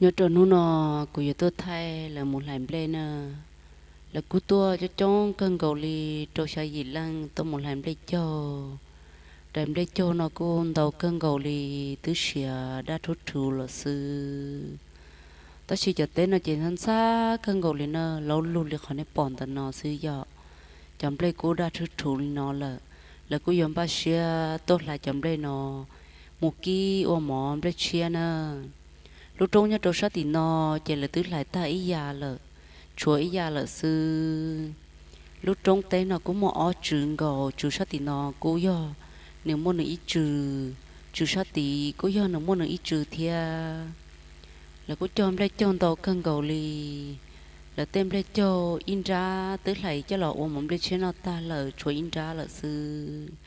Nyob rau hnub no kuv yuav tuaj thaij lawv mus hlais nplej na. Lawv kuj tuaj coob coob kawg nkaus li, rau xya yim leej tuaj mus hlais nplej caug. Daim nplej caug no kuj ntau kawg nkaus li, twb siav daj rhuv rhuv lawm xwb. Tab sis cov teb no ces ntxhab ntxhab kawg nkaus li na, laub lug li qhov nej pom ntawm no xwb yom. Cov nplej kuj daj rhuv rhuv li no lawm, lawv kuj yuav npaj siab tuaj hlais cov nplej no mus kib ua mov nplej tshiab na. Lub roob nyob rau sab tim no ces lawv twb hlais tag ib yam lawm, tshuav ib yam lawm xwb. Lub roob teb no kuj muaj ob tswv nkaus, tswv sab tim no kuj yog nws muaj nws ib tswv, tswv sab tid kuj yog nws muaj nws ib tswv thiab. Lawv kuj cog nplej caug ntau kawg nkaus li. Lawv tej nplej caug ib nrab twb hlais coj los ua mov nplej tshiab noj tag lawm, tshuav ib nrab lawm xwb.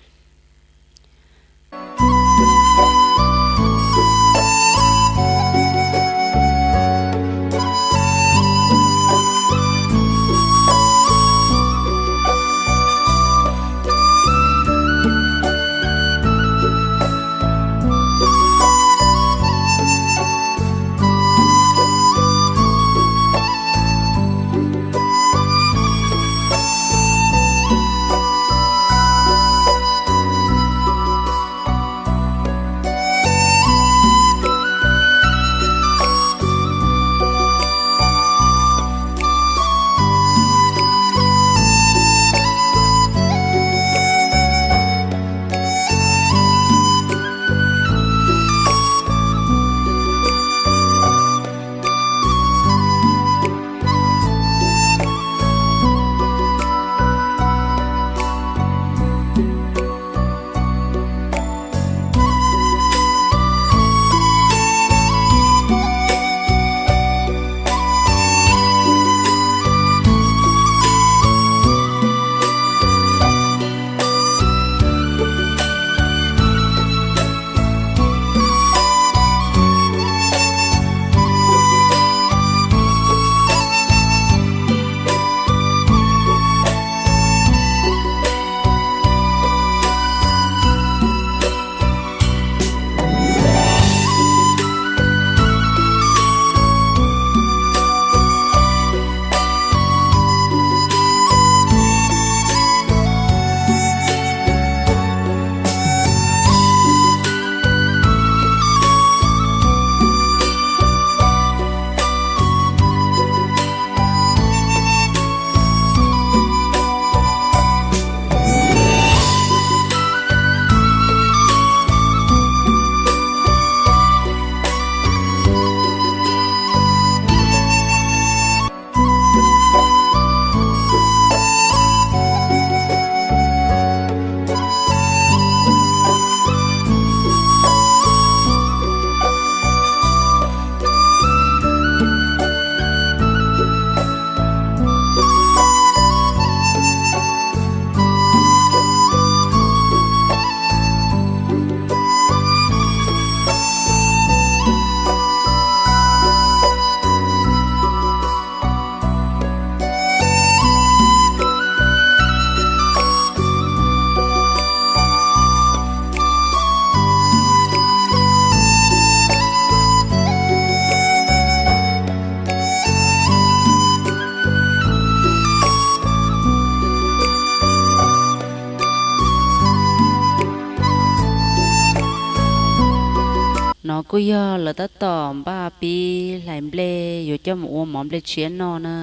No kuj yog lawv tab tom npaj pib hlais nplej yuav coj mus ua mov nplej tshiab noj na.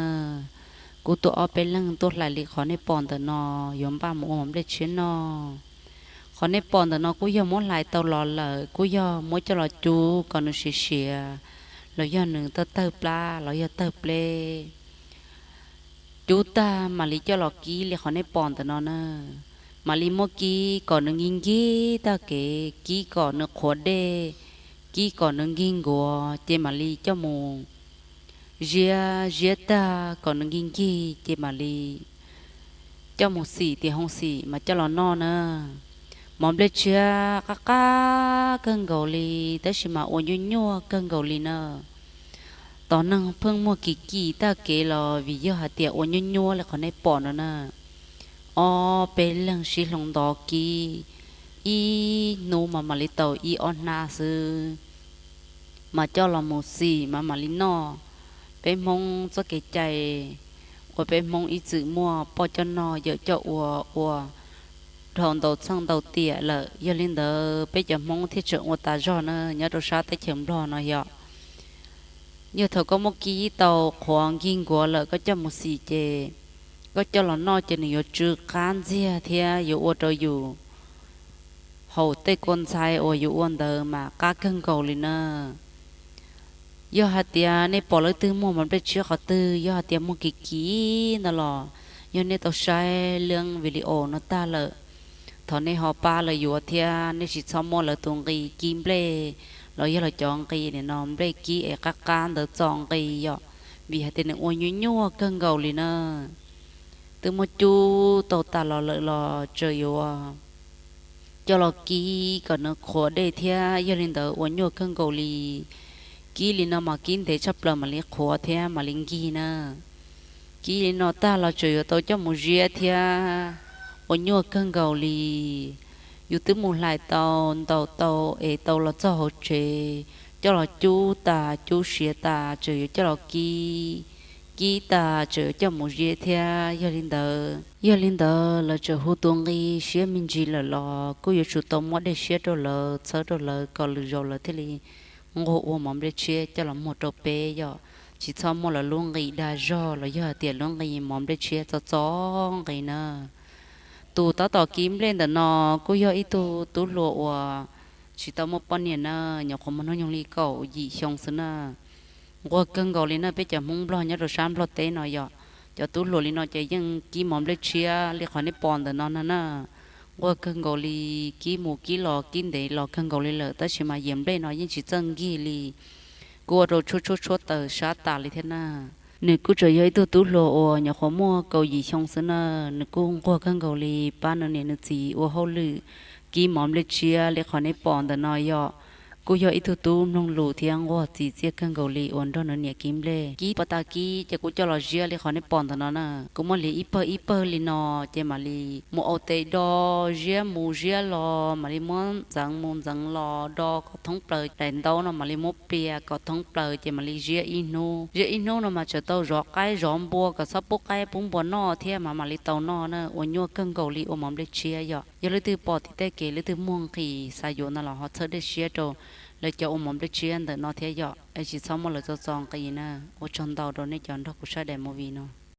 Kuj tuaj ob peb leeg tuaj hlais li qhov nej pom ntawm no, yuav npaj mus ua mov nplej tshiab noj. Qhov nej pom ntawm no kuj yog muab hlais tau los lawm, kuj yog muab coj los cub kom nws siav siav, los yog nws tawg tawg plab los yog tawg pleb. Cub tag mam li coj los kib li qhov nej pom ntawm no na. Mam li muab kib kom nws nkig nkig tag kev, kib kom nws qhuav dej, kib kom nws nkig nkuav, ces mam li coj mus ziab, ziab tag kom nws nkig nkig ces mam li coj mus xim tim hoo xim mas coj los noj na. Mov nplej tshiab qab qab kawg nkaus li, tab sis mas ua nyuaj nyuaj kawg nkaus li na. Tos neeg pheej muag kim kim tag kev los vim yog hais tias ua nyuaj nyuaj li qhov nej pom no na. Ob peb leeg sib hloov ntov kib, ib hnub mas mam li tau ib ob hnab xwb. mas coj los mus xim mas mam li noj. Peb Hmoob txoj kev cai uas peb Hmoob ib txwm muaj poj coj noj yawm coj ua, ua dhau ntau txheej ntau tiam lawm. Yog li ntawd peb cov Hmoob thiaj tseem ua tas zog na nyob rau sab teb chaws Nplog no yog, yog thaum koj muab kib tau qhuav nkig nkuav lawm koj coj mus xim ces koj coj los noj ces nws yuav tsw qab ntxiag thiab yuav ua rau yus haus tej kua ntxhai uas yus ua ntawd mas qab kawg nkaus li na. Yog hais tias nej pom leej twg muag mov nplej tshiab qhov twg, yog hais tias muag kiv kiv ntawd los yog nej tau saib leej video no tag lawm, thov nej ho pab lawv yuav thiab nej tsis txhob muab lawv tus nqi kib nplej los yog lawv cov nqi no nplej kib es qab qab ntawd txo nqi yom, vim hais tias nws ua nyuaj nyuaj kawg nkaus li na. Twb muab cub tau tas los lawm los tseem yuav coj los kib kom nws qhuav dej thiab, yog li ntawd ua nyuaj kawg nkaus li. Kib li no mas kib ntev tshaj plaws mam li qhuav thiab mam li nkig na. Kib li no tag los tseem yuav tau coj mus ziab thiab, ua nyuaj kawg nkaus li. Yus twb mus hlais tau, ntaus tau es tau los txog hauv tsev, coj los cub tas cub siav tas tseem yuav coj los kib, kib tas tseem yuav coj mus ziab thiab. Yog li ntawd, yog li ntawd lawv tseem hu tus nqi siab me ntsis lawm los kuj yuav tsum tau muab dej siab rau lawv, txhawb rau lawv kom lwm zaus lawv thiaj li nquag ua mov nplej tshiab coj los muag rau peb yom. Tsis txhob muab lawv lub nqi dag zog los yog hais tias lub nqi mov nplej tshiab txo txo nqi na. Tus tab tom kib nplej ntawm no kuj yog ib tug tub hluas uas tsis tau muaj poj niam na, nyuam qhuav muaj hnub nyoog li kaum yim xyoo xwb na. Nquag kawg nkaus li na, peb cov Hmoob Nplog nyob rau sab Nplog teb no yom, cov tub hluas li no ces yeej kib mov nplej tshiab li qhov nej pom ntawm no na na. Nquag kawg nkaus li, kib mus kib los kib ntev los kawg nkaus li lawm tab sis mas yam nplej no yeej tsis txawj nkig li, kuj ua rau tshuab tshuab tshuab taws sab tas li thiab na. Nws kuj tseem yog ib tug tub hluas uas nyuam qhuav muaj kaum yim xyoo xwb na, nws kuj nquag kawg nkaus li pab nws niam nws txiv ua hauj lwm kib mov nplej tshiab li qhov nej pom ntawm no yom. Kuj yog ib tug tub mloog lus thiab nquag txi txiaj kawg nkaus li uas nrog nws niam kib nplej. Kib pas tas kib ces kuj coj los ziab li qhov nej pom ntawm no na. Kuj muab liam ib pawg ib pawg li no ces mam li mus au tes do, ziab mus ziab los, mam li muab ntxeev mus ntxeev los, do kom thoob plaws daim ntaub no mam li muab plias kom thoob plaws ces mam li ziab ib hnub. Ziab ib hnub no mas tseem tau zov qaib zov npua kom txhob pub qaib pub npua noj thiab mas mam li tau noj na. Ua nyuaj kawg nkaus li ua mov nplej tshiab yom. Yog leej twg pom tim tej kev leej twg muaj nqis xav yuav no los ho txhawb dej siab rau lawv cov ua mov nplej tshiab ntawm no thiab yom, es tsis txhob muab lawv txo txo nqi na. Ua tsaug ntau rau nej cov nrog kuv saib daim movie no.